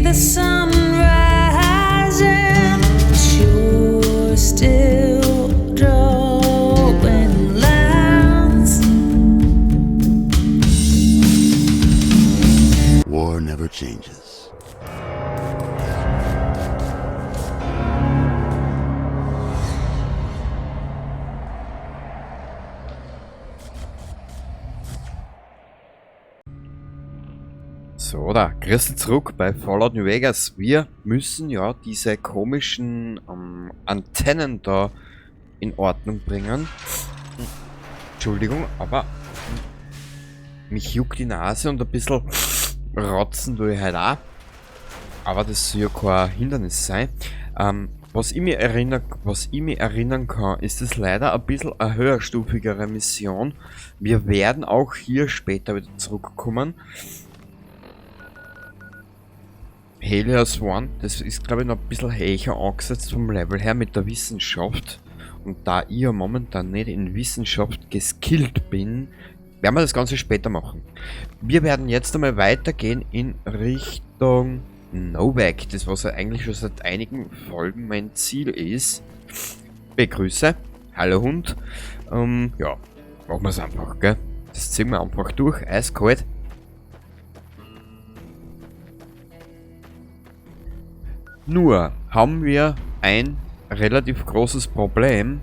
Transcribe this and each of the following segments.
The sun rising, but you're still drawing lines. War never changes. So, da, grüß dich zurück bei Fallout New Vegas. Wir müssen ja diese komischen Antennen da in Ordnung bringen. Entschuldigung, aber mich juckt die Nase und ein bisschen rotzen tue ich halt auch. Aber das soll ja kein Hindernis sein. Was ich mir erinnern kann, ist es leider ein bisschen eine höherstufigere Mission. Wir werden auch hier später wieder zurückkommen. Helios One, das ist, glaub ich, noch ein bisschen höher angesetzt vom Level her mit der Wissenschaft. Und da ich ja momentan nicht in Wissenschaft geskillt bin, werden wir das Ganze später machen. Wir werden jetzt einmal weitergehen in Richtung Novac, das was ja eigentlich schon seit einigen Folgen mein Ziel ist. Begrüße, hallo Hund. Ja, machen wir's einfach, gell? Das ziehen wir einfach durch, eiskalt. Nur haben wir ein relativ großes Problem.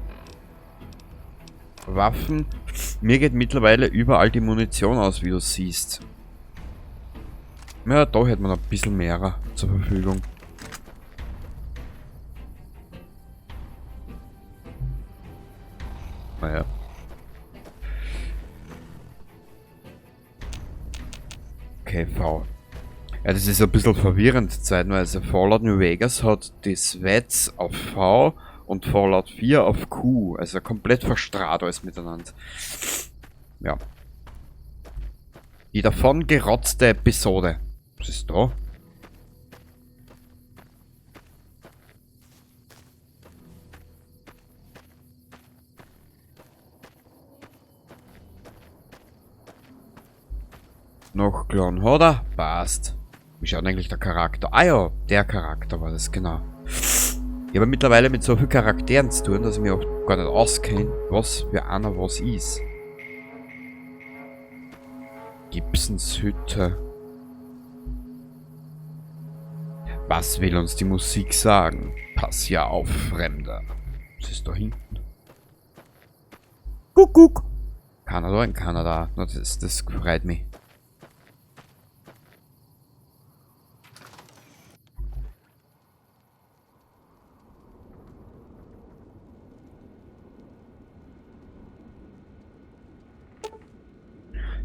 Waffen. Mir geht mittlerweile überall die Munition aus, wie du siehst. Ja, da hätte man ein bisschen mehr zur Verfügung. Naja. Okay, V. Ja, das ist ein bisschen verwirrend zeitweise. Fallout New Vegas hat die Sweats auf V und Fallout 4 auf Q. Also komplett verstrahlt alles miteinander. Ja. Die davon gerotzte Episode. Was ist da? Noch Clone Hodder? Passt. Wie schaut eigentlich der Charakter? Ah ja, der Charakter war das, genau. Ich habe mittlerweile mit so vielen Charakteren zu tun, dass ich mich oft gar nicht auskenne, was für einer was ist. Gibsons Hütte. Was will uns die Musik sagen? Pass ja auf, Fremder. Was ist da hinten? Kuckuck! Kanada in Kanada. Na, das freut mich.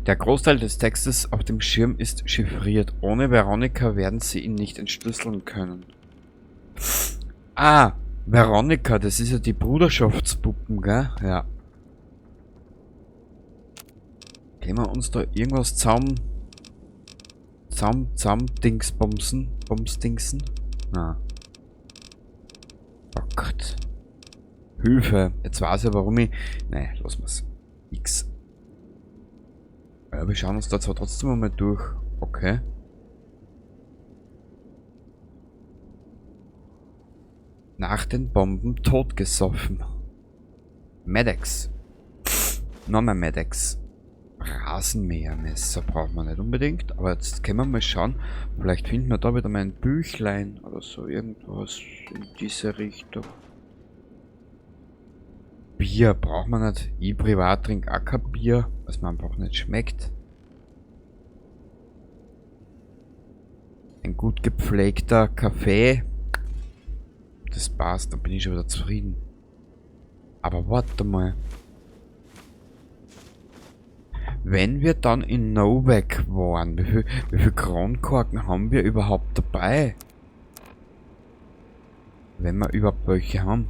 Der Großteil des Textes auf dem Schirm ist chiffriert. Ohne Veronica werden sie ihn nicht entschlüsseln können. Ah, Veronica, das ist ja die Bruderschaftspuppen, gell? Ja. Können wir uns da irgendwas zusammen, Dingsbumsen, Bumsdingsen? Na. Oh Gott. Hilfe. Jetzt weiß ich, warum ich... Nein, lass mal's. X. Ja, wir schauen uns da zwar trotzdem einmal durch. Okay. Nach den Bomben totgesoffen. Medex. Nochmal Medex. Rasenmähermesser braucht man nicht unbedingt. Aber jetzt können wir mal schauen. Vielleicht finden wir da wieder mein Büchlein oder so. Irgendwas in diese Richtung. Bier braucht man nicht. Ich privat trinke auch kein Bier, was mir einfach nicht schmeckt. Ein gut gepflegter Kaffee. Das passt, dann bin ich schon wieder zufrieden. Aber warte mal. Wenn wir dann in Novac waren, wie viel Kronkorken haben wir überhaupt dabei? Wenn wir überhaupt welche haben.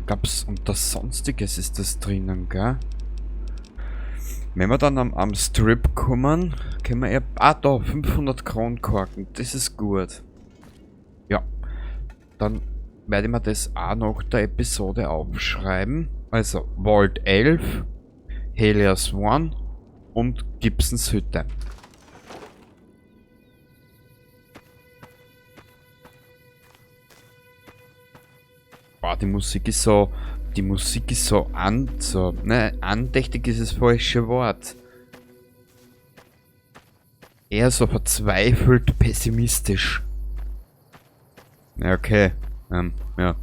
Gab's unter Sonstiges ist das drinnen, gell? Wenn wir dann am Strip kommen, können wir ja... Ah, da, 500 Kronkorken, das ist gut. Ja, dann werde ich mir das auch nach der Episode aufschreiben. Also, Vault 11, Helios 1 und Gibsons Hütte. Boah, die Musik ist so... Die Musik ist so so, ne, andächtig ist das falsche Wort. Eher so verzweifelt pessimistisch. Ja, okay. Ja.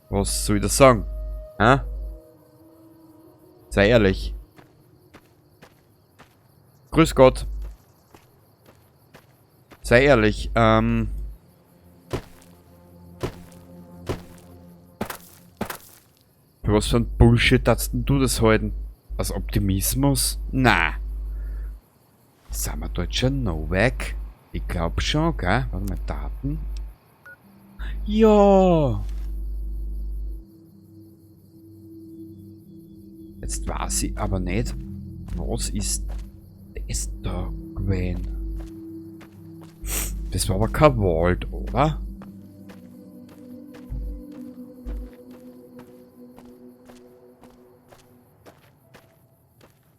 Was soll ich da sagen? Hä? Sei ehrlich. Grüß Gott. Sei ehrlich, Für was für ein Bullshit darfst denn du das halten? Aus Optimismus? Na. Sind wir dort schon Novac? Ich glaub schon, gell? Warte mal, Daten. Ja! Jetzt weiß ich aber nicht, was ist das da gewesen? Das war aber kein Vault, oder?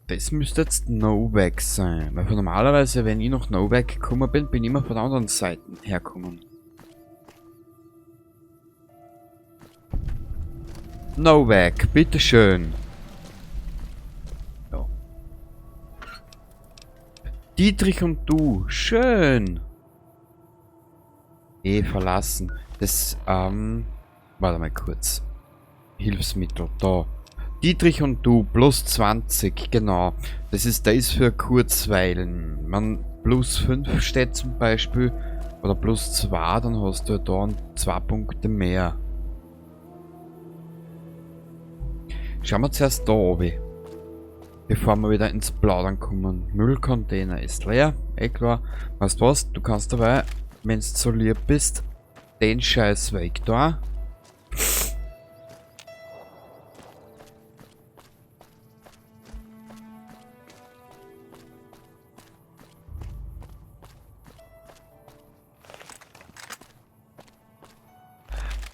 Das müsste jetzt Novac sein, weil normalerweise, wenn ich nach Novac gekommen bin, bin ich immer von der anderen Seite hergekommen. Novac, bitteschön. Ja. Dietrich und du, schön. Eh, verlassen. Das, warte mal kurz. Hilfsmittel, da. Dietrich und du, plus 20, genau. Das ist das für Kurzweilen. Man, plus 5 steht zum Beispiel, oder plus 2, dann hast du ja da 2 Punkte mehr. Schauen wir zuerst da runter, bevor wir wieder ins Plaudern kommen. Müllcontainer ist leer, eh klar. Weißt du was, du kannst dabei, wenn du so lieb bist, den Scheiß weg da.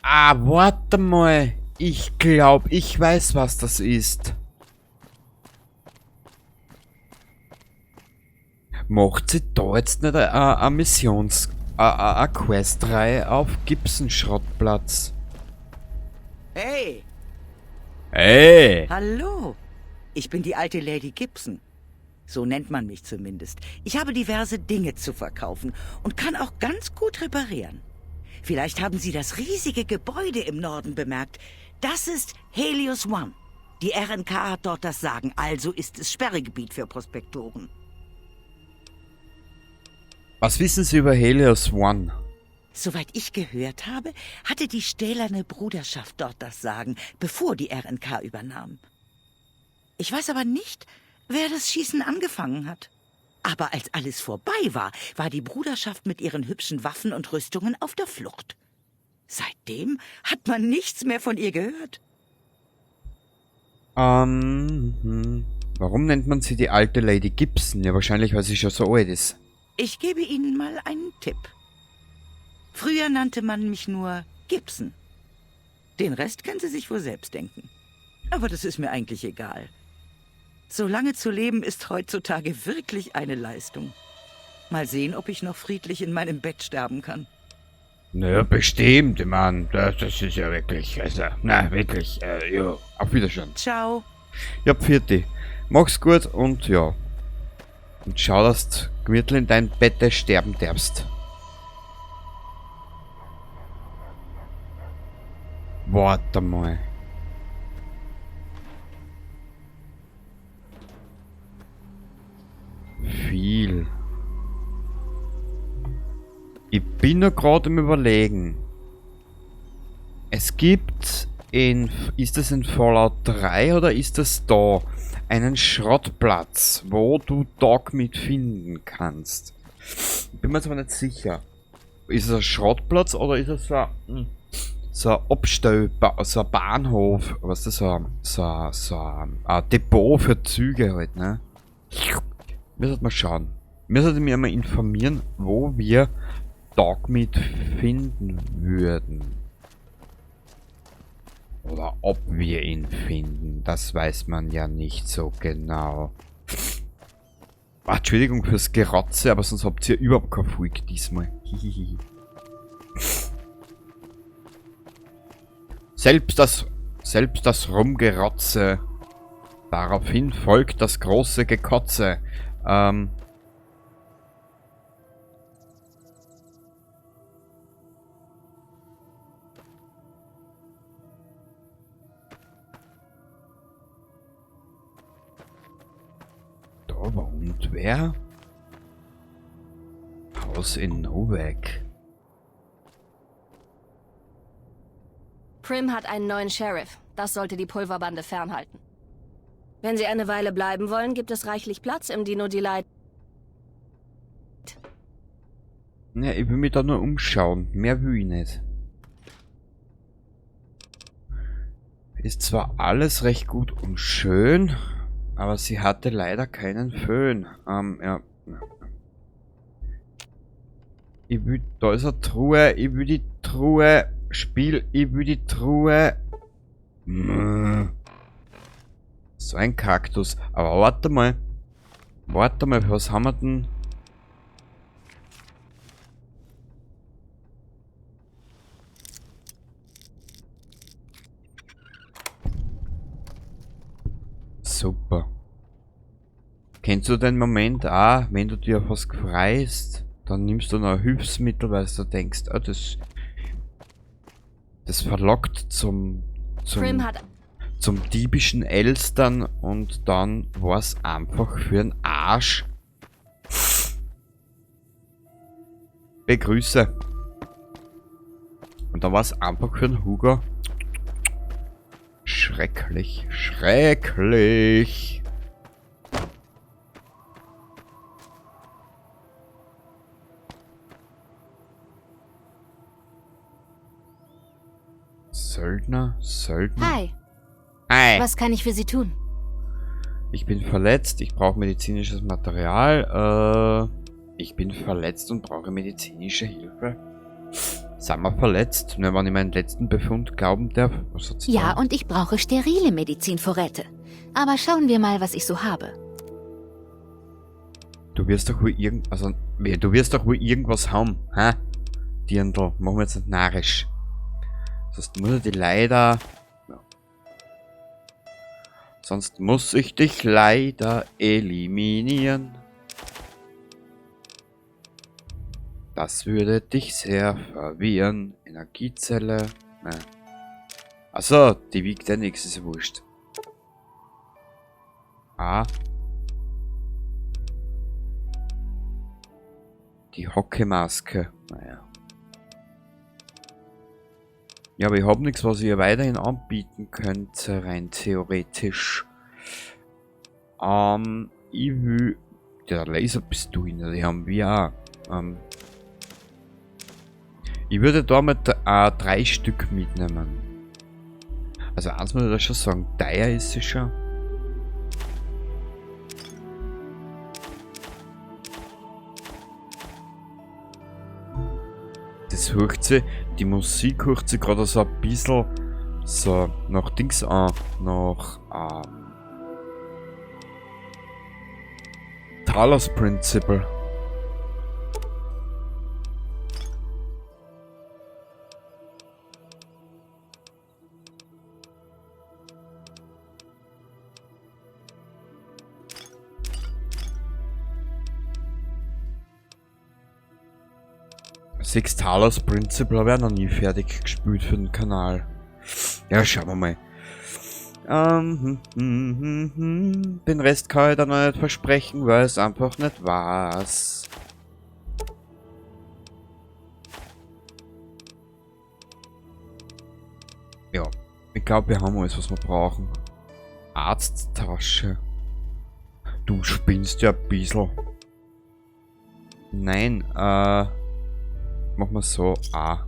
Ah, warte mal. Ich glaub, ich weiß, was das ist. Macht sie da jetzt nicht eine Missions-, a Questreihe auf Gibson-Schrottplatz? Hey! Hey! Hallo! Ich bin die alte Lady Gibson. So nennt man mich zumindest. Ich habe diverse Dinge zu verkaufen und kann auch ganz gut reparieren. Vielleicht haben Sie das riesige Gebäude im Norden bemerkt. Das ist Helios One. Die RNK hat dort das Sagen, also ist es Sperrgebiet für Prospektoren. Was wissen Sie über Helios One? Soweit ich gehört habe, hatte die Stählerne Bruderschaft dort das Sagen, bevor die RNK übernahm. Ich weiß aber nicht, wer das Schießen angefangen hat. Aber als alles vorbei war, war die Bruderschaft mit ihren hübschen Waffen und Rüstungen auf der Flucht. Seitdem hat man nichts mehr von ihr gehört. Warum nennt man sie die alte Lady Gibson? Ja, wahrscheinlich, weil sie schon so alt ist. Ich gebe Ihnen mal einen Tipp. Früher nannte man mich nur Gibson. Den Rest können Sie sich wohl selbst denken. Aber das ist mir eigentlich egal. So lange zu leben ist heutzutage wirklich eine Leistung. Mal sehen, ob ich noch friedlich in meinem Bett sterben kann. Naja, bestimmt, ich mein, das ist ja wirklich, also, na, wirklich, ja, auf Wiedersehen. Ciao. Ja, pfiat. Mach's gut und ja. Und schau, dass du gemütlich in dein Bett sterben darfst. Warte mal. Viel. Ich bin noch grad im Überlegen. Es gibt in, ist das in Fallout 3 oder ist das da? Einen Schrottplatz, wo du Dogmeat finden kannst. Bin mir jetzt aber nicht sicher. Ist es ein Schrottplatz oder ist es so ein Abstell, so ein Bahnhof, weißt du, so ein Depot für Züge halt, ne? Wir sollten mal schauen. Wir sollten mir mal informieren, wo wir Dogmeat finden würden. Oder ob wir ihn finden, das weiß man ja nicht so genau. Ah, Entschuldigung fürs Gerotze, aber sonst habt ihr überhaupt kein Volk diesmal. Hihihi. Selbst das Rumgerotze. Daraufhin folgt das große Gekotze. Da wohnt wer? Haus in Novak. Prim hat einen neuen Sheriff. Das sollte die Pulverbande fernhalten. Wenn Sie eine Weile bleiben wollen, gibt es reichlich Platz im Dino Delight. Ne, ich will mich da nur umschauen. Mehr will ich nicht. Ist zwar alles recht gut und schön, aber sie hatte leider keinen Föhn. Ja. Ich will, da ist eine Truhe, ich will die Truhe. Spiel, ich will die Truhe. So ein Kaktus. Aber warte mal. Warte mal, was haben wir denn? Super. Kennst du den Moment auch, wenn du dir auf was freust, dann nimmst du noch ein Hilfsmittel, weil du denkst, ah, das verlockt zum diebischen Elstern und dann war's einfach für den Arsch. Begrüße. Und dann war's einfach für den Hugo. Schrecklich, schrecklich. Söldner, Söldner. Hi. Hi. Was kann ich für Sie tun? Ich bin verletzt, ich brauche medizinisches Material. Ich bin verletzt und brauche medizinische Hilfe. Sind wir verletzt? Ne, wenn ich meinen letzten Befund glauben darf. Was hat sie Ja, da? und ich brauche sterile Medizinvorräte. Aber schauen wir mal, was ich so habe. Du wirst doch wohl irgend, also, du wirst doch wohl irgendwas haben, hä? Dirndl, machen wir jetzt nicht narrisch. Sonst muss ich dich leider... Ja. Sonst muss ich dich leider eliminieren. Das würde dich sehr verwirren. Energiezelle. Nein. Achso, die wiegt ja nichts, ist ja wurscht. Ah. Die Hockeymaske. Naja. Ja, aber ich hab nix, was ich ihr weiterhin anbieten könnte, rein theoretisch. Ich will... Der Laserpistole, die haben wir auch. Ich würde damit 3 Stück mitnehmen. Also eins muss ich da schon sagen, teuer ist sie schon. Das hört sich, die Musik hört sich gerade so ein bisschen so nach Dings an, nach Talos Principle. Sechs Talos Principle habe ich auch noch nie fertig gespielt für den Kanal. Ja, schauen wir mal. Den Rest kann ich da noch nicht versprechen, weil es einfach nicht war's. Ja, ich glaub, wir haben alles, was wir brauchen. Arzttasche. Du spinnst ja ein bisschen. Nein, machen wir so. A.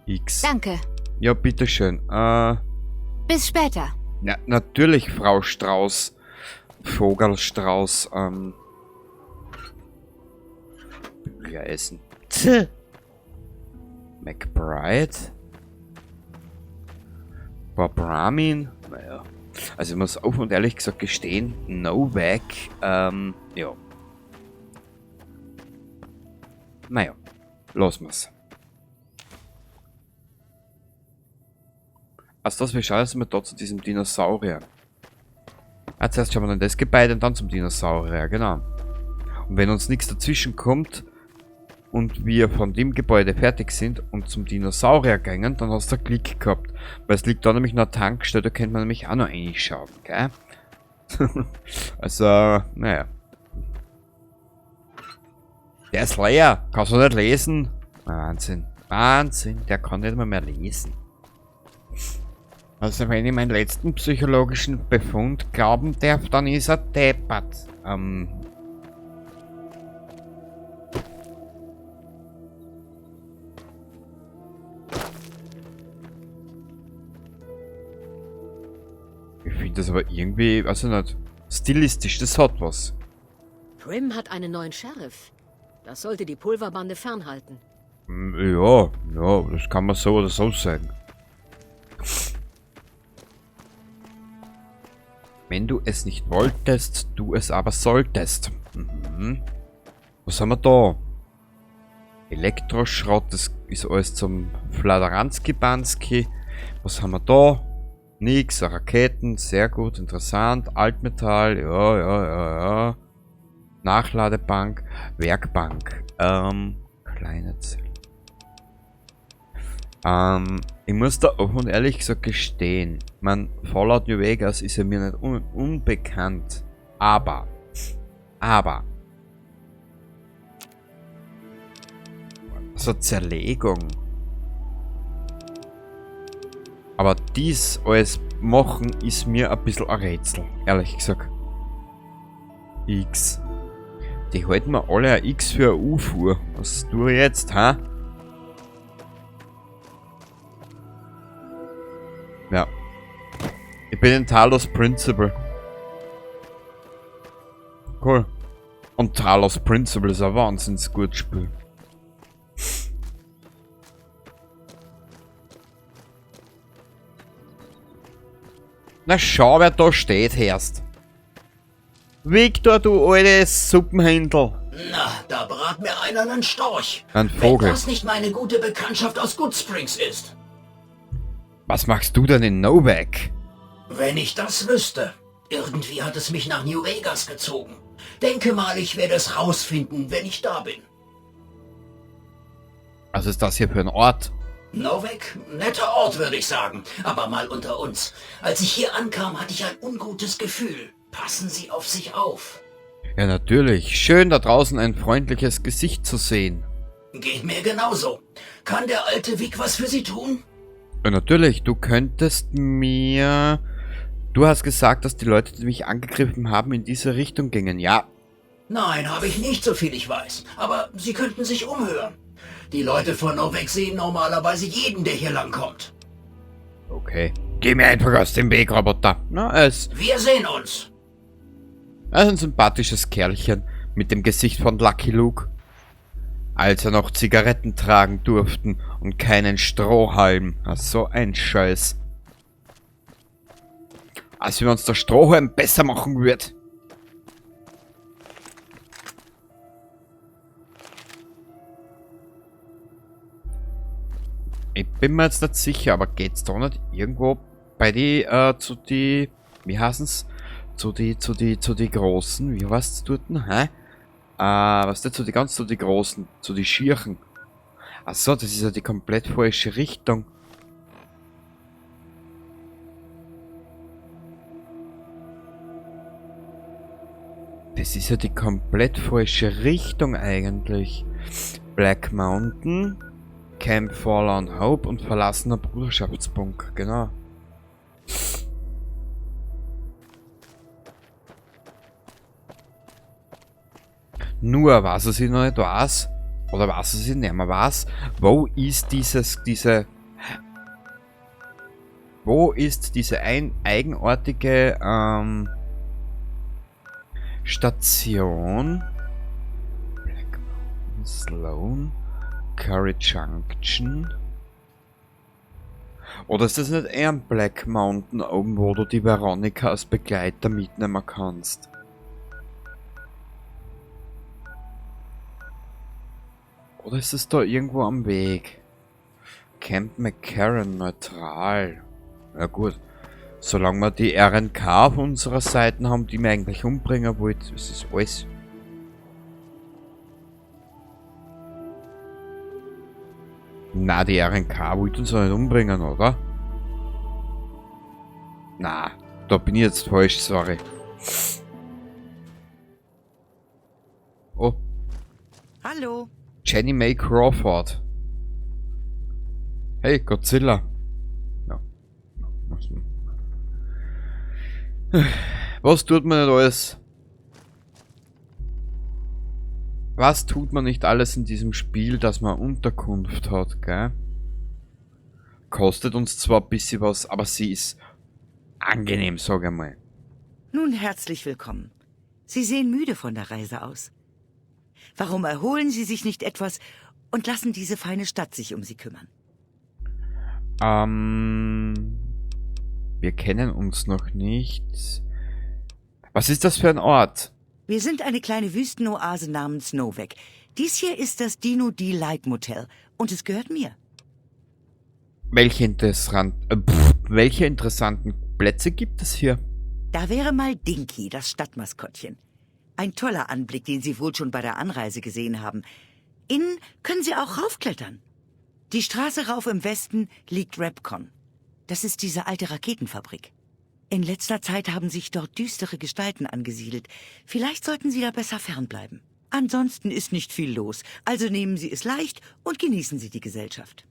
X. Danke. Ja, bitteschön. Bis später. Ja, natürlich, Frau Strauß. Vogelstrauß. Ja, essen. Tch. McBride. Ein paar Brahmin. Naja. Also ich muss offen und ehrlich gesagt gestehen, Novac, ja. Naja, lassen wir's. Also das, wir schauen jetzt mal da zu diesem Dinosaurier. Ah, zuerst schauen wir dann das Gebäude und dann zum Dinosaurier, genau. Und wenn uns nichts dazwischen kommt und wir von dem Gebäude fertig sind und zum Dinosaurier gingen, dann hast du Glück gehabt. Weil es liegt da nämlich noch eine Tankstelle, da könnte man nämlich auch noch reinschauen, gell? Also, naja. Der ist leer, kannst du nicht lesen? Wahnsinn, Wahnsinn, der kann nicht mal mehr lesen. Also wenn ich meinen letzten psychologischen Befund glauben darf, dann ist er deppert. Ich finde das aber irgendwie, weiß ich nicht, stilistisch, das hat was. Primm hat einen neuen Sheriff. Das sollte die Pulverbande fernhalten. Ja, ja, das kann man so oder so sagen. Wenn du es nicht wolltest, du es aber solltest. Was haben wir da? Elektroschrott, das ist alles zum Fladeranski-Banski. Was haben wir da? Nix, Raketen, sehr gut, interessant. Altmetall, ja, ja, ja, ja. Nachladebank, Werkbank. Kleine Zelle. Ich muss da offen und ehrlich gesagt gestehen, Fallout New Vegas ist ja mir nicht unbekannt, aber, so Zerlegung. Aber dies alles machen ist mir ein bisschen ein Rätsel, ehrlich gesagt. X. Die halten mir alle ein X für ein U vor. Was tue ich jetzt, ha? Ja. Ich bin in Talos Principle. Cool. Und Talos Principle ist ein wahnsinnig gutes Spiel. Na schau, wer da steht, Herrst. Victor, du alte Suppenhändel. Na, da brat mir einer einen Storch. Ein Vogel. Wenn das nicht meine gute Bekanntschaft aus Goodsprings ist. Was machst du denn in Novac? Wenn ich das wüsste. Irgendwie hat es mich nach New Vegas gezogen. Denke mal, ich werde es rausfinden, wenn ich da bin. Was ist das hier für ein Ort? Novac? Netter Ort, würde ich sagen. Aber mal unter uns. Als ich hier ankam, hatte ich ein ungutes Gefühl. Passen Sie auf sich auf. Ja, natürlich. Schön, da draußen ein freundliches Gesicht zu sehen. Geht mir genauso. Kann der alte Vic was für Sie tun? Ja, natürlich. Du könntest mir... Du hast gesagt, dass die Leute, die mich angegriffen haben, in diese Richtung gingen. Ja. Nein, habe ich nicht, so viel ich weiß. Aber Sie könnten sich umhören. Die Leute von Novac sehen normalerweise jeden, der hier langkommt. Okay. Geh mir einfach aus dem Weg, Roboter. Na, es... Wir sehen uns. Er ist ein sympathisches Kerlchen mit dem Gesicht von Lucky Luke. Als er noch Zigaretten tragen durften und keinen Strohhalm. Ach, so ein Scheiß. Als wenn uns der Strohhalm besser machen wird. Ich bin mir jetzt nicht sicher, aber geht's da nicht irgendwo bei die, zu die, wie heißen's? Zu die Großen, wie heißt's dort? Hä? Was denn, zu die ganz, zu die Großen, zu die Schierchen. Ach so, das ist ja die komplett falsche Richtung. Das ist ja die komplett falsche Richtung eigentlich. Black Mountain, Camp Forlorn Hope und verlassener Bruderschaftsbunker, genau. Nur, was es ich noch nicht weiß, oder was es ich nicht mehr weiß, wo ist dieses, diese, wo ist diese ein, eigenartige Station? Black Mountain, Sloan, Curry Junction. Oder ist das nicht eher ein Black Mountain oben, wo du die Veronica als Begleiter mitnehmen kannst? Oder ist es da irgendwo am Weg? Camp McCarran neutral. Ja gut. Solange wir die RNK auf unserer Seite haben, die wir eigentlich umbringen wollen, ist es alles. Na, die RNK wollte uns doch nicht umbringen, oder? Na, da bin ich jetzt falsch, sorry. Oh. Hallo. Jenny May Crawford. Hey, Godzilla. Ja. Was tut man nicht alles? Was tut man nicht alles in diesem Spiel, dass man Unterkunft hat, gell? Kostet uns zwar ein bisschen was, aber sie ist angenehm, sag ich mal. Nun, herzlich willkommen. Sie sehen müde von der Reise aus. Warum erholen Sie sich nicht etwas und lassen diese feine Stadt sich um Sie kümmern? Wir kennen uns noch nicht. Was ist das für ein Ort? Wir sind eine kleine Wüstenoase namens Novek. Dies hier ist das Dino D-Light Motel und es gehört mir. Welche interessanten Plätze gibt es hier? Da wäre mal Dinky, das Stadtmaskottchen. Ein toller Anblick, den Sie wohl schon bei der Anreise gesehen haben. Innen können Sie auch raufklettern. Die Straße rauf im Westen liegt Repcon. Das ist diese alte Raketenfabrik. In letzter Zeit haben sich dort düstere Gestalten angesiedelt. Vielleicht sollten Sie da besser fernbleiben. Ansonsten ist nicht viel los. Also nehmen Sie es leicht und genießen Sie die Gesellschaft.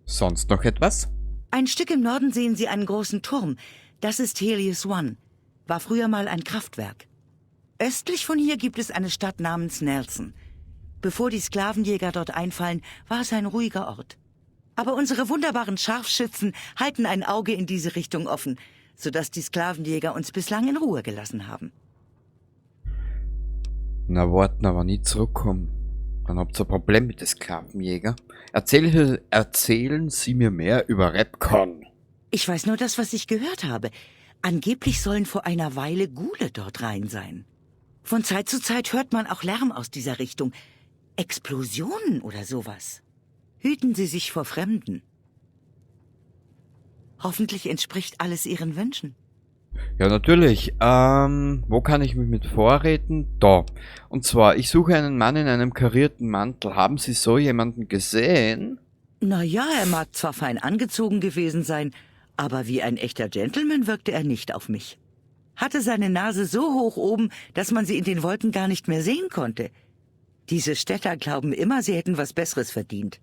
Sonst noch etwas? Ein Stück im Norden sehen Sie einen großen Turm. Das ist Helios One. War früher mal ein Kraftwerk. Östlich von hier gibt es eine Stadt namens Nelson. Bevor die Sklavenjäger dort einfallen, war es ein ruhiger Ort. Aber unsere wunderbaren Scharfschützen halten ein Auge in diese Richtung offen, sodass die Sklavenjäger uns bislang in Ruhe gelassen haben. Na warten, aber nie zurückkommen. Dann habt ihr ein Problem mit den Sklavenjäger. Erzählen Sie mir mehr über Repcon. Ich weiß nur das, was ich gehört habe. Angeblich sollen vor einer Weile Ghule dort rein sein. Von Zeit zu Zeit hört man auch Lärm aus dieser Richtung. Explosionen oder sowas. Hüten Sie sich vor Fremden. Hoffentlich entspricht alles Ihren Wünschen. Ja, natürlich. Wo kann ich mich mit Vorräten? Da. Und zwar, ich suche einen Mann in einem karierten Mantel. Haben Sie so jemanden gesehen? Na ja, er mag zwar fein angezogen gewesen sein, aber wie ein echter Gentleman wirkte er nicht auf mich. Hatte seine Nase so hoch oben, dass man sie in den Wolken gar nicht mehr sehen konnte. Diese Städter glauben immer, sie hätten was Besseres verdient.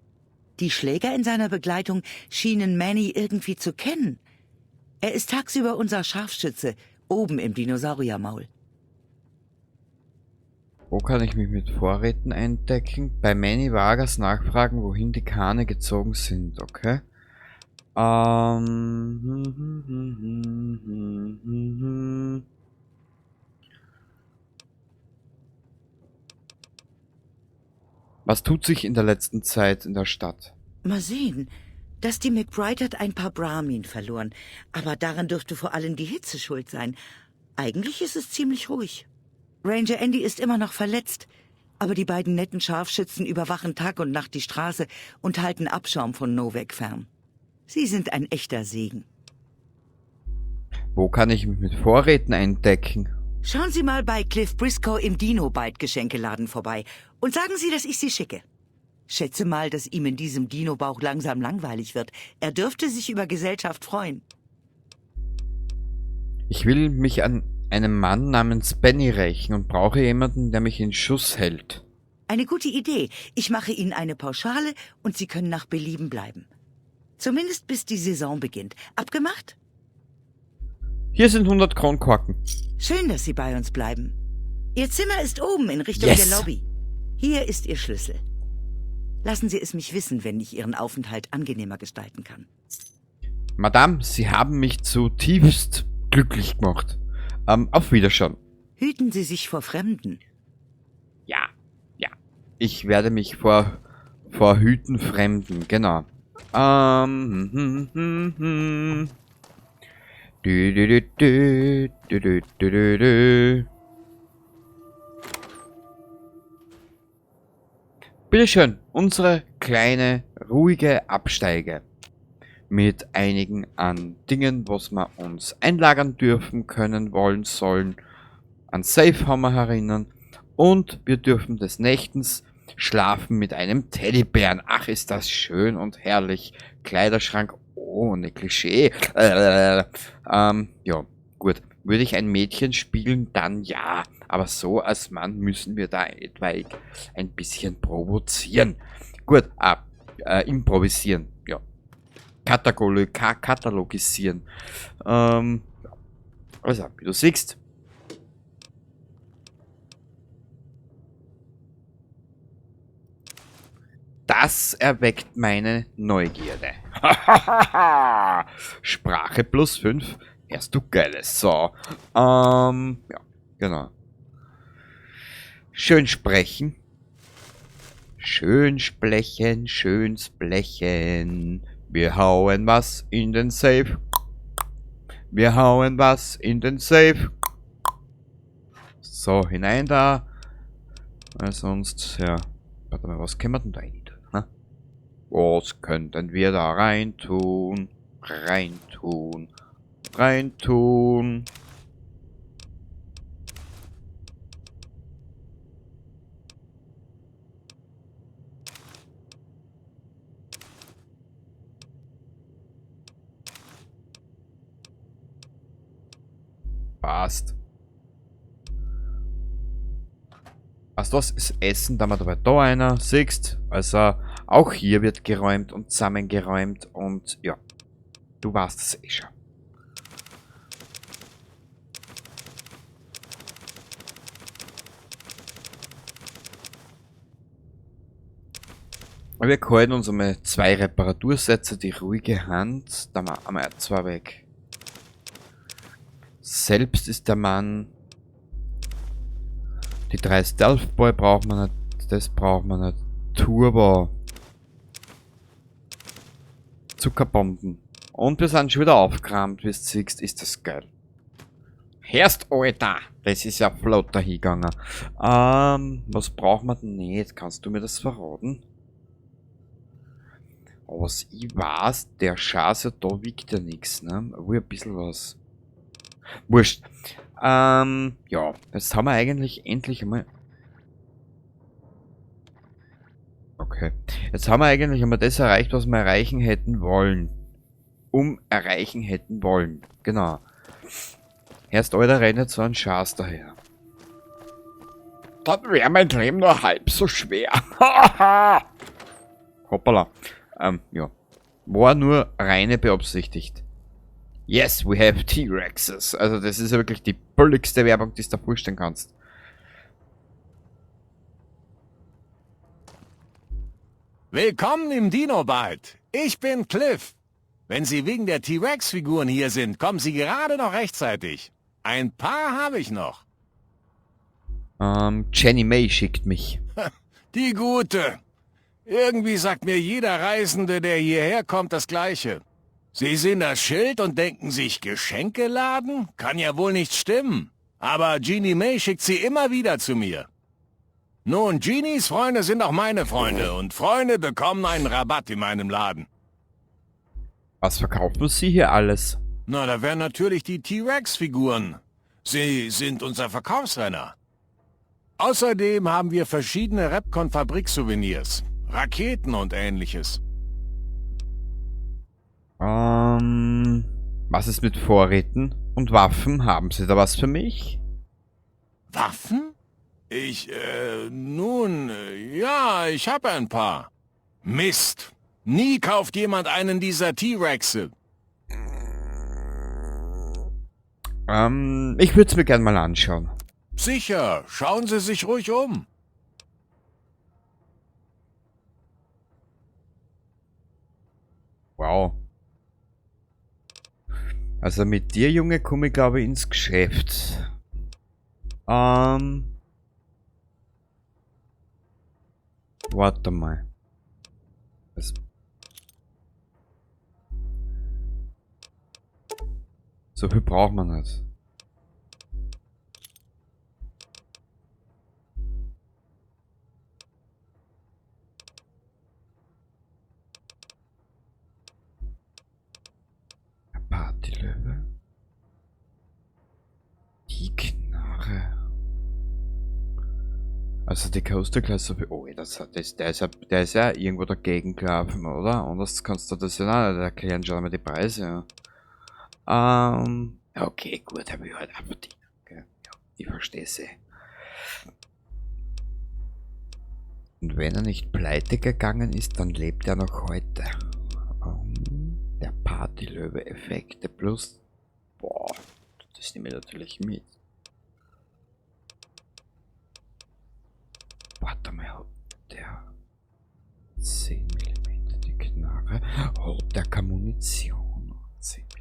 Die Schläger in seiner Begleitung schienen Manny irgendwie zu kennen. Er ist tagsüber unser Scharfschütze, oben im Dinosauriermaul. Wo kann ich mich mit Vorräten eindecken? Bei Manny Vargas nachfragen, wohin die Kahne gezogen sind, okay? Was tut sich in der letzten Zeit in der Stadt? Mal sehen. Dusty McBride hat ein paar Brahmin verloren, aber daran dürfte vor allem die Hitze schuld sein. Eigentlich ist es ziemlich ruhig. Ranger Andy ist immer noch verletzt, aber die beiden netten Scharfschützen überwachen Tag und Nacht die Straße und halten Abschaum von Novek fern. Sie sind ein echter Segen. Wo kann ich mich mit Vorräten eindecken? Schauen Sie mal bei Cliff Briscoe im Dino-Bite-Geschenkeladen vorbei und sagen Sie, dass ich Sie schicke. Schätze mal, dass ihm in diesem Dino-Bauch langsam langweilig wird. Er dürfte sich über Gesellschaft freuen. Ich will mich an einem Mann namens Benny rächen und brauche jemanden, der mich in Schuss hält. Eine gute Idee. Ich mache Ihnen eine Pauschale und Sie können nach Belieben bleiben. Zumindest bis die Saison beginnt. Abgemacht? Hier sind 100 Kronkorken. Schön, dass Sie bei uns bleiben. Ihr Zimmer ist oben in Richtung Yes. der Lobby. Hier ist Ihr Schlüssel. Lassen Sie es mich wissen, wenn ich Ihren Aufenthalt angenehmer gestalten kann. Madame, Sie haben mich zutiefst glücklich gemacht. Auf Wiederschauen. Hüten Sie sich vor Fremden. Ja, ja. Ich werde mich vor hüten Fremden, genau. Du, du, du, du, du, du, du, du, du. Bitteschön, unsere kleine, ruhige Absteige. Mit einigen an Dingen, was wir uns einlagern dürfen, können, wollen, sollen. An Safe haben wir herinnen. Und wir dürfen des Nächtens schlafen mit einem Teddybären. Ach, ist das schön und herrlich. Kleiderschrank ohne Klischee. Ja, gut. Würde ich ein Mädchen spielen, dann ja. Aber so als Mann müssen wir da etwaig ein bisschen provozieren. Gut, improvisieren. Ja. Katalogisieren. Also, wie du siehst. Das erweckt meine Neugierde. Sprache plus 5. Erst du geile Sau. Ja, genau. Schön sprechen. Schön sprechen, schön sprechen. Wir hauen was in den Safe. Wir hauen was in den Safe. So, hinein da. Weil sonst, ja. Warte mal, was können wir denn da rein tun? Ha? Was könnten wir da rein tun? Rein tun. Rein tun. Passt. Also das ist Essen, da haben wir dabei da einer, siehst. Also auch hier wird geräumt und zusammengeräumt und ja, du warst es eh schon. Wir halten uns einmal 2 Reparatursätze, die ruhige Hand, da haben wir einmal 2 weg. Selbst ist der Mann. Die 3 Stealth Boy braucht man nicht, das braucht man nicht. Turbo. Zuckerbomben. Und wir sind schon wieder aufgeräumt, wie du siehst, ist das geil. Herst, Alter! Das ist ja flott dahingegangen. Was braucht man denn nicht? Kannst du mir das verraten? Aber was ich weiß, der Schatz ja da wiegt ja nix, ne? Wo ein bisschen was. Wurscht. Ja, jetzt haben wir eigentlich endlich einmal... Okay. Jetzt haben wir eigentlich einmal das erreicht, was wir erreichen hätten wollen. Erreichen hätten wollen. Genau. Erst Alter rennt so ein Schatz daher. Dann wäre mein Leben nur halb so schwer. Hoppala. Ja. War nur reine beabsichtigt. Yes, we have T-Rexes. Also das ist ja wirklich die billigste Werbung, die du dir vorstellen kannst. Willkommen im Dino-Byte. Ich bin Cliff. Wenn Sie wegen der T-Rex-Figuren hier sind, kommen Sie gerade noch rechtzeitig. Ein paar habe ich noch. Jenny May schickt mich. Die Gute. Irgendwie sagt mir jeder Reisende, der hierher kommt, das Gleiche. Sie sehen das Schild und denken sich, Geschenkeladen? Kann ja wohl nicht stimmen. Aber Jeannie May schickt sie immer wieder zu mir. Nun, Jeannies Freunde sind auch meine Freunde und Freunde bekommen einen Rabatt in meinem Laden. Was verkaufen Sie hier alles? Na, da wären natürlich die T-Rex-Figuren. Sie sind unser Verkaufsrenner. Außerdem haben wir verschiedene Repcon-Fabrik-Souvenirs, Raketen und ähnliches. Was ist mit Vorräten und Waffen? Haben Sie da was für mich? Waffen? Ich, nun, ja, ich habe ein paar. Mist! Nie kauft jemand einen dieser T-Rexe. Ich würd's mir gern mal anschauen. Sicher, schauen Sie sich ruhig um. Wow. Also mit dir, Junge, komme ich, glaube ich, ins Geschäft. Warte mal. Was? So viel braucht man nicht. Partylöwe. Die Knarre. Also die Coaster-Klasse... Oh, das, das, der ist ja irgendwo dagegen gelaufen, oder? Anders kannst du das ja nicht erklären, schau mal die Preise. Ja. Okay, gut, hab ich halt auch verdient. Okay. Ja, ich verstehe sie. Und wenn er nicht pleite gegangen ist, dann lebt er noch heute. Der Partylöwe-Effekte plus... Boah, das nehme ich natürlich mit. Warte mal, hat der 10 Millimeter die Knarre? Hat der keine Munition? 10 Millimeter.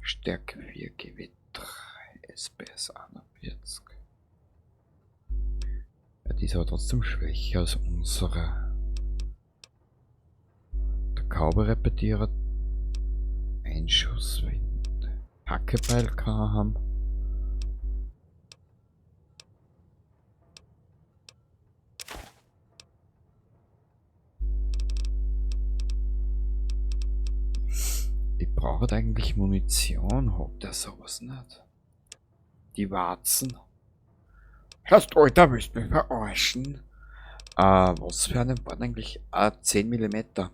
Stärke 4, GW3, SPS 41. Ja, die ist aber trotzdem schwächer als unsere. Der Cowboy-Repetierer. Einschusswind. Hackebeil kann er haben. Ich brauche eigentlich Munition, hat der sowas nicht? Die Warzen. Hörst du, Alter, willst du mich verarschen? Was für einen waren eigentlich? 10 Millimeter.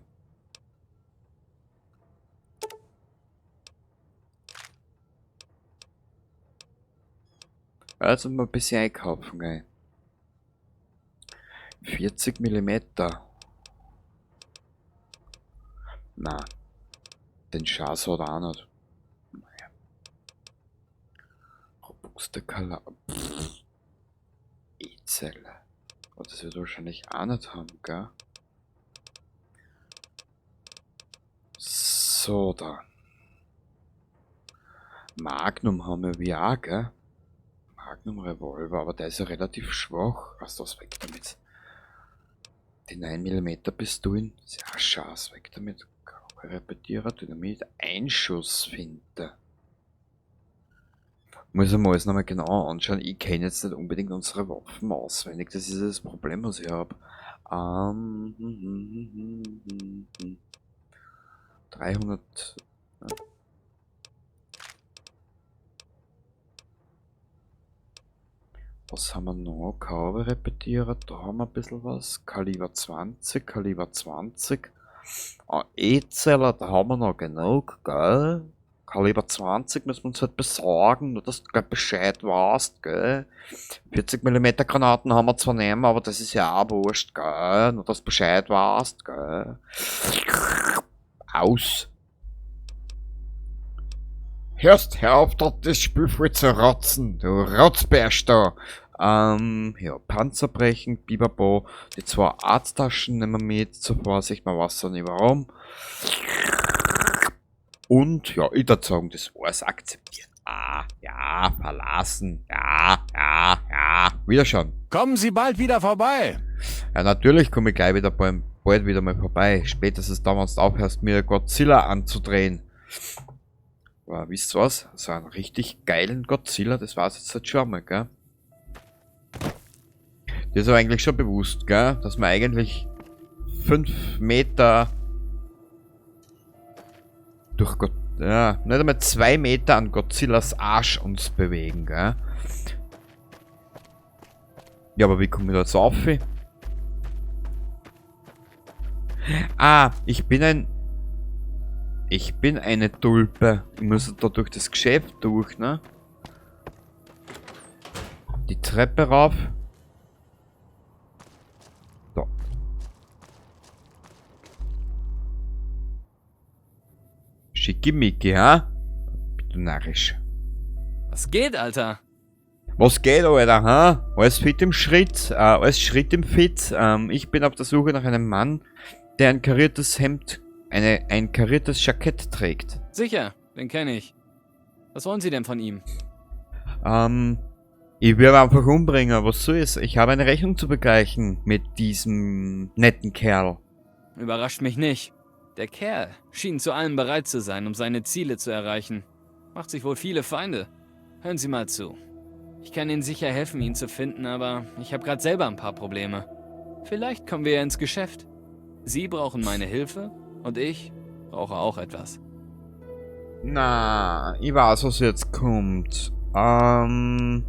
Also mal ein bisschen einkaufen, gell. 40 Millimeter. Na. Den Schaß hat er auch nicht. Naja. Robuste Kala. E-Zelle. Aber das wird er wahrscheinlich auch nicht haben, gell? So, da. Magnum haben wir auch, gell? Magnum Revolver, aber der ist ja relativ schwach. Was das weg damit? Die 9 Millimeter Pistolen, ist ja auch Schaß, weg damit. Repetierer, Dynamit, Einschussfinte. Muss ich mir alles nochmal genau anschauen. Ich kenne jetzt nicht unbedingt unsere Waffen auswendig. Das ist das Problem, was ich hab. 300. Ja. Was haben wir noch? Cowboy-Repetierer, da haben wir ein bisschen was. Kaliber 20, Kaliber 20. Ah, E-Zeller, da haben wir noch genug, gell? Kaliber 20 müssen wir uns halt besorgen, nur dass du gleich Bescheid weißt, gell? 40 Millimeter Granaten haben wir zwar nicht mehr, aber das ist ja auch wurscht, gell? Nur dass du Bescheid weißt, gell? Aus! Hörst, hör auf, dort das Spiel voll zu rotzen, du Rotzbärsch da! Ja, Panzerbrechen, Bibabo, die 2 Arzttaschen nehmen wir mit, zur Vorsicht, man weiß ja nicht warum. Und, ja, ich würd sagen, das war's, akzeptieren. Ah, ja, verlassen, ja, ja, ja, wiederschauen. Kommen Sie bald wieder vorbei. Ja, natürlich komme ich gleich wieder bald wieder mal vorbei. Spätestens da, wenn du aufhörst, mir Godzilla anzudrehen. Aber wisst ihr was? So einen richtig geilen Godzilla, das war's jetzt halt schon mal, gell? Das ist aber eigentlich schon bewusst, gell? Dass man eigentlich 5 Meter durch Gott, ja, nicht einmal 2 Meter an Godzillas Arsch uns bewegen, gell? Ja, aber wie komme ich da jetzt auf? Ah, ich bin ein... Ich bin eine Tulpe. Ich muss da durch das Geschäft durch, ne? Die Treppe rauf. So. Schickimicki, ha? Bist du narrisch. Was geht, Alter? Was geht, Alter, ha? Alles fit im Schritt, alles Schritt im Fit. Ich bin auf der Suche nach einem Mann, der ein kariertes Hemd, ein kariertes Jackett trägt. Sicher, den kenn ich. Was wollen Sie denn von ihm? Ich werde einfach umbringen, was so ist. Ich habe eine Rechnung zu begleichen mit diesem netten Kerl. Überrascht mich nicht. Der Kerl schien zu allem bereit zu sein, um seine Ziele zu erreichen. Macht sich wohl viele Feinde. Hören Sie mal zu. Ich kann Ihnen sicher helfen, ihn zu finden, aber ich habe gerade selber ein paar Probleme. Vielleicht kommen wir ja ins Geschäft. Sie brauchen meine Hilfe und ich brauche auch etwas. Na, ich weiß, was jetzt kommt. Was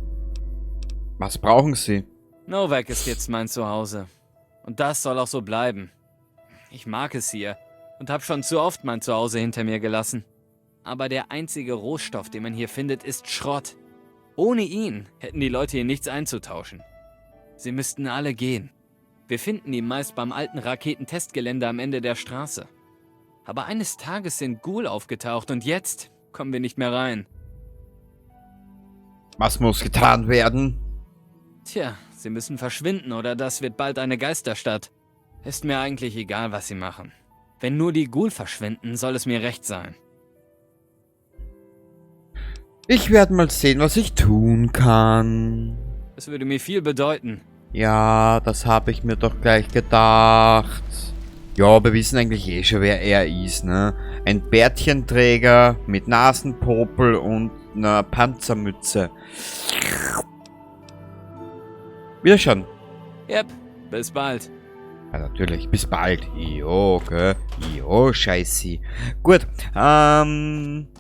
brauchen Sie? Novak ist jetzt mein Zuhause. Und das soll auch so bleiben. Ich mag es hier und habe schon zu oft mein Zuhause hinter mir gelassen. Aber der einzige Rohstoff, den man hier findet, ist Schrott. Ohne ihn hätten die Leute hier nichts einzutauschen. Sie müssten alle gehen. Wir finden ihn meist beim alten Raketentestgelände am Ende der Straße. Aber eines Tages sind Ghoul aufgetaucht und jetzt kommen wir nicht mehr rein. Was muss getan werden? Tja, sie müssen verschwinden oder das wird bald eine Geisterstadt. Ist mir eigentlich egal, was sie machen. Wenn nur die Ghoul verschwinden, soll es mir recht sein. Ich werde mal sehen, was ich tun kann. Das würde mir viel bedeuten. Ja, das habe ich mir doch gleich gedacht. Ja, wir wissen eigentlich eh schon, wer er ist, ne? Ein Bärtchenträger mit Nasenpopel und einer Panzermütze. Wiederschauen. Yep, bis bald. Ja, natürlich. Bis bald. Jo, gell? Jo, scheiße. Gut,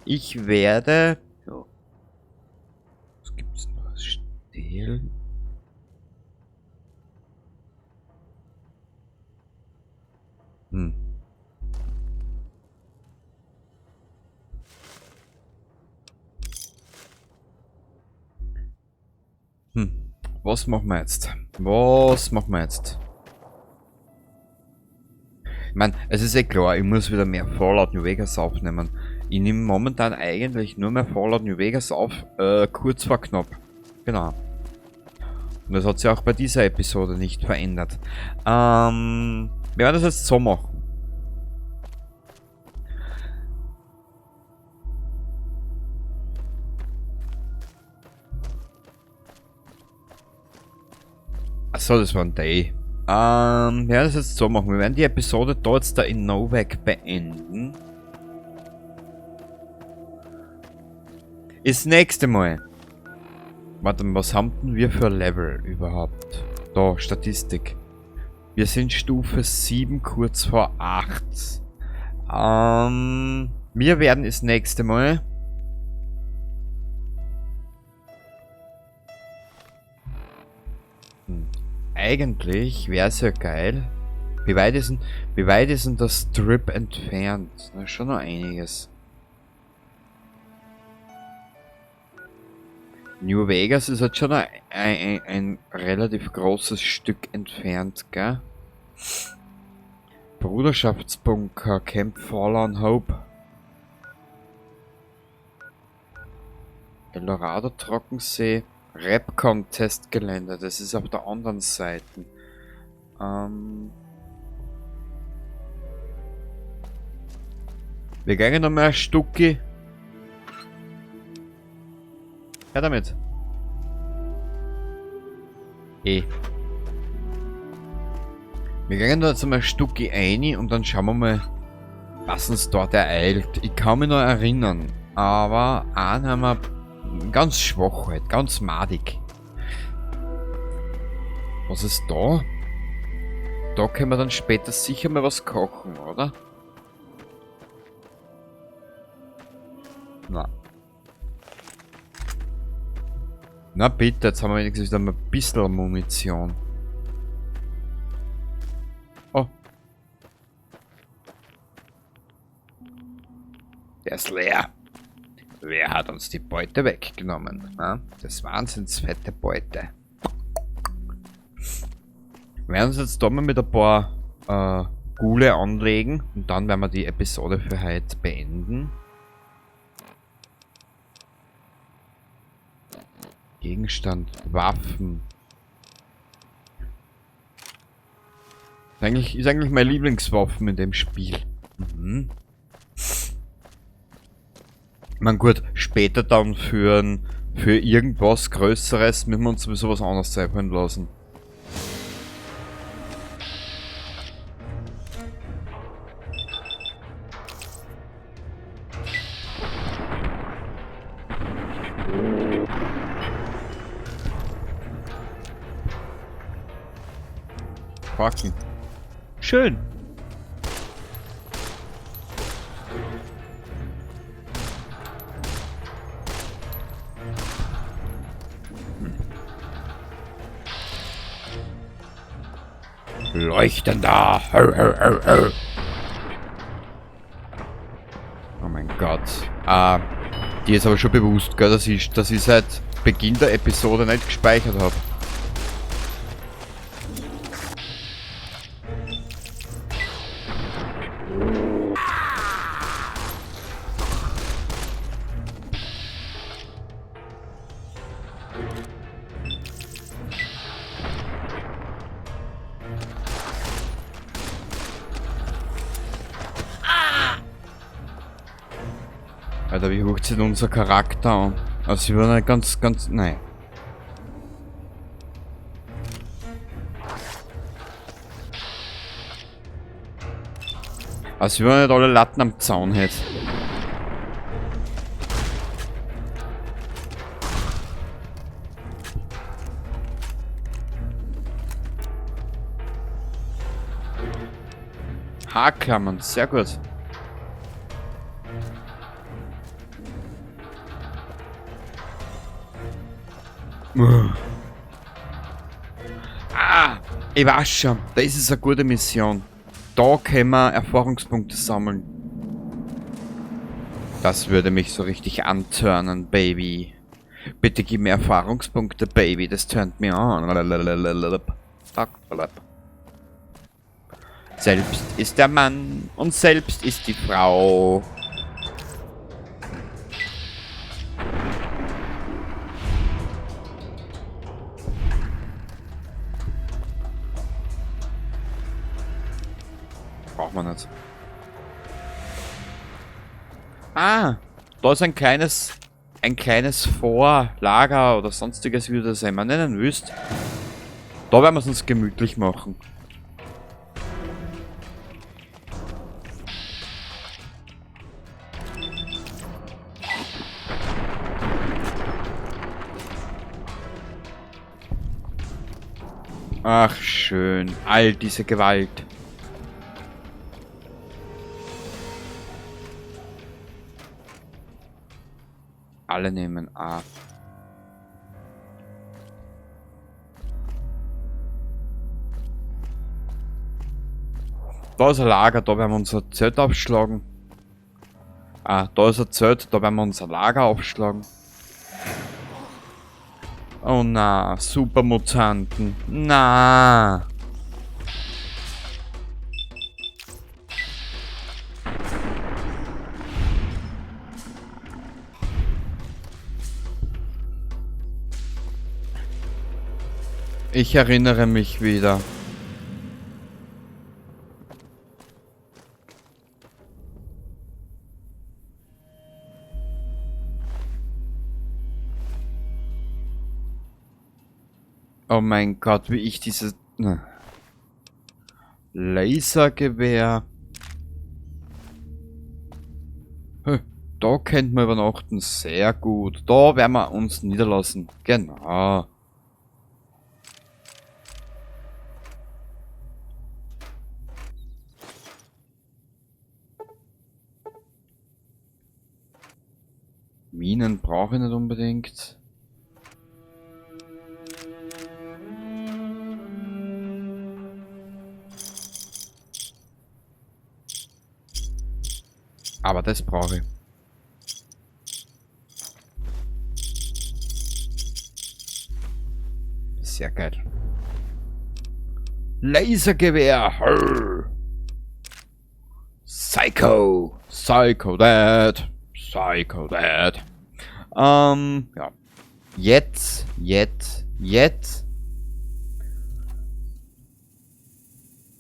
ich werde... Jo. Was gibt's noch? Stehlen? Was machen wir jetzt? Was machen wir jetzt? Ich mein, es ist eh klar, ich muss wieder mehr Fallout New Vegas aufnehmen. Ich nehme momentan eigentlich nur mehr Fallout New Vegas auf, kurz vor knapp. Genau. Und das hat sich auch bei dieser Episode nicht verändert. Wir werden das jetzt so machen. Achso, das war ein Day. Wir werden das jetzt so machen. Wir werden die Episode da jetzt da in Novak beenden. Das nächste Mal. Warte mal, was haben denn wir für Level überhaupt? Da, Statistik. Wir sind Stufe 7, kurz vor 8. Wir werden das nächste Mal... Eigentlich wär's ja geil. Wie weit ist denn das Strip entfernt? Na, schon noch einiges. New Vegas ist halt schon ein relativ großes Stück entfernt, gell? Bruderschaftsbunker, Camp Forlorn Hope. Eldorado Trockensee. REPCONN Testgelände, das ist auf der anderen Seite. Wir gehen noch mal ein Stückchen. Her damit. Eh. Wir gehen da jetzt einmal ein Stückchen rein und dann schauen wir mal, was uns dort ereilt. Ich kann mich noch erinnern, aber einen haben wir ganz schwach halt, ganz madig. Was ist da? Da können wir dann später sicher mal was kochen, oder? Na. Na bitte, jetzt haben wir wenigstens wieder mal ein bisschen Munition. Oh. Der ist leer. Wer hat uns die Beute weggenommen? Na? Das wahnsinns fette Beute. Wir werden uns jetzt da mal mit ein paar Ghule anlegen und dann werden wir die Episode für heute beenden. Gegenstand, Waffen. Ist eigentlich meine Lieblingswaffen in dem Spiel. Ich mein, gut, später dann für irgendwas Größeres müssen wir uns sowieso was anderes einfallen lassen. Korken. Schön. Leuchtender. Oh mein Gott. Ah, die ist aber schon bewusst, gell, dass ich seit Beginn der Episode nicht gespeichert habe. Alter, wie hoch zieht unser Charakter an? Also sie waren ganz, nein. Also wir wollen nicht alle Latten am Zaun hätten. Haarklammern, sehr gut. Ah, ich weiß schon, das ist eine gute Mission. Da können wir Erfahrungspunkte sammeln. Das würde mich so richtig antörnen, Baby. Bitte gib mir Erfahrungspunkte, Baby. Das turnt mir an. Selbst ist der Mann und selbst ist die Frau. Braucht man nicht. Ah, da ist ein kleines Vorlager oder sonstiges, wie du das immer nennen willst. Da werden wir es uns gemütlich machen. Ach schön, all diese Gewalt. Alle nehmen A. Da ist ein Lager, da werden wir unser Zelt aufschlagen. Ah, da ist ein Zelt, da werden wir unser Lager aufschlagen. Oh na, Supermutanten. Na. Ich erinnere mich wieder. Oh mein Gott, wie ich dieses Lasergewehr. Da könnten wir übernachten. Sehr gut. Da werden wir uns niederlassen. Genau. Minen brauche ich nicht unbedingt. Aber das brauche ich. Sehr geil. Lasergewehr! Hurr. Psycho! Psycho Dad! Psycho Dad! Ja. Jetzt.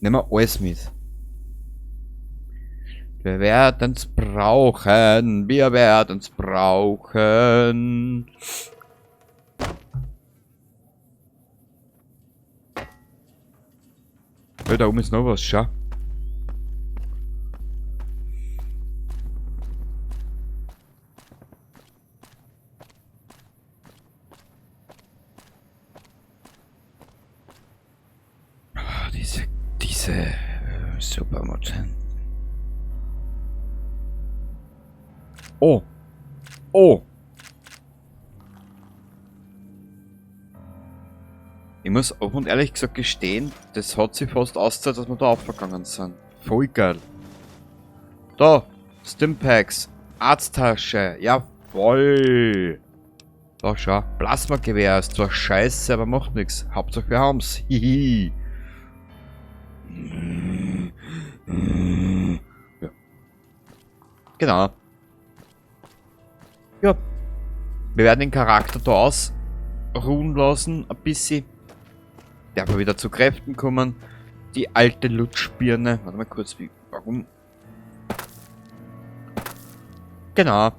Nehmen wir alles mit. Wir werden's brauchen. Wir werden's brauchen. Oh, da oben ist noch was, schau. Oh, diese Diese Supermutanten. Oh. Oh. Ich muss offen und ehrlich gesagt gestehen, das hat sich fast ausgezahlt, dass wir da aufgegangen sind. Voll geil. Da, Stimpacks, Arzttasche, jawoll. Da schau, Plasmagewehr ist zwar scheiße, aber macht nix. Hauptsache wir haben's. Hihi. Ja. Genau. Ja. Wir werden den Charakter da ausruhen lassen, ein bisschen. Darf er wieder zu Kräften kommen. Die alte Lutschbirne. Warte mal kurz, wie, warum? Genau.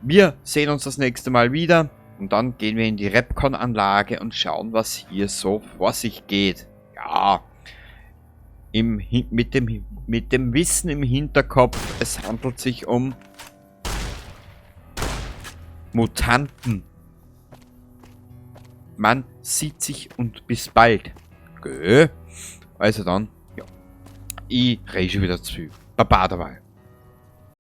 Wir sehen uns das nächste Mal wieder. Und dann gehen wir in die REPCONN-Anlage und schauen, was hier so vor sich geht. Ja. Mit dem Wissen im Hinterkopf, es handelt sich um Mutanten. Man sieht sich und bis bald. Gell? Also dann, ja. Ich rede schon wieder zu viel. Baba dabei.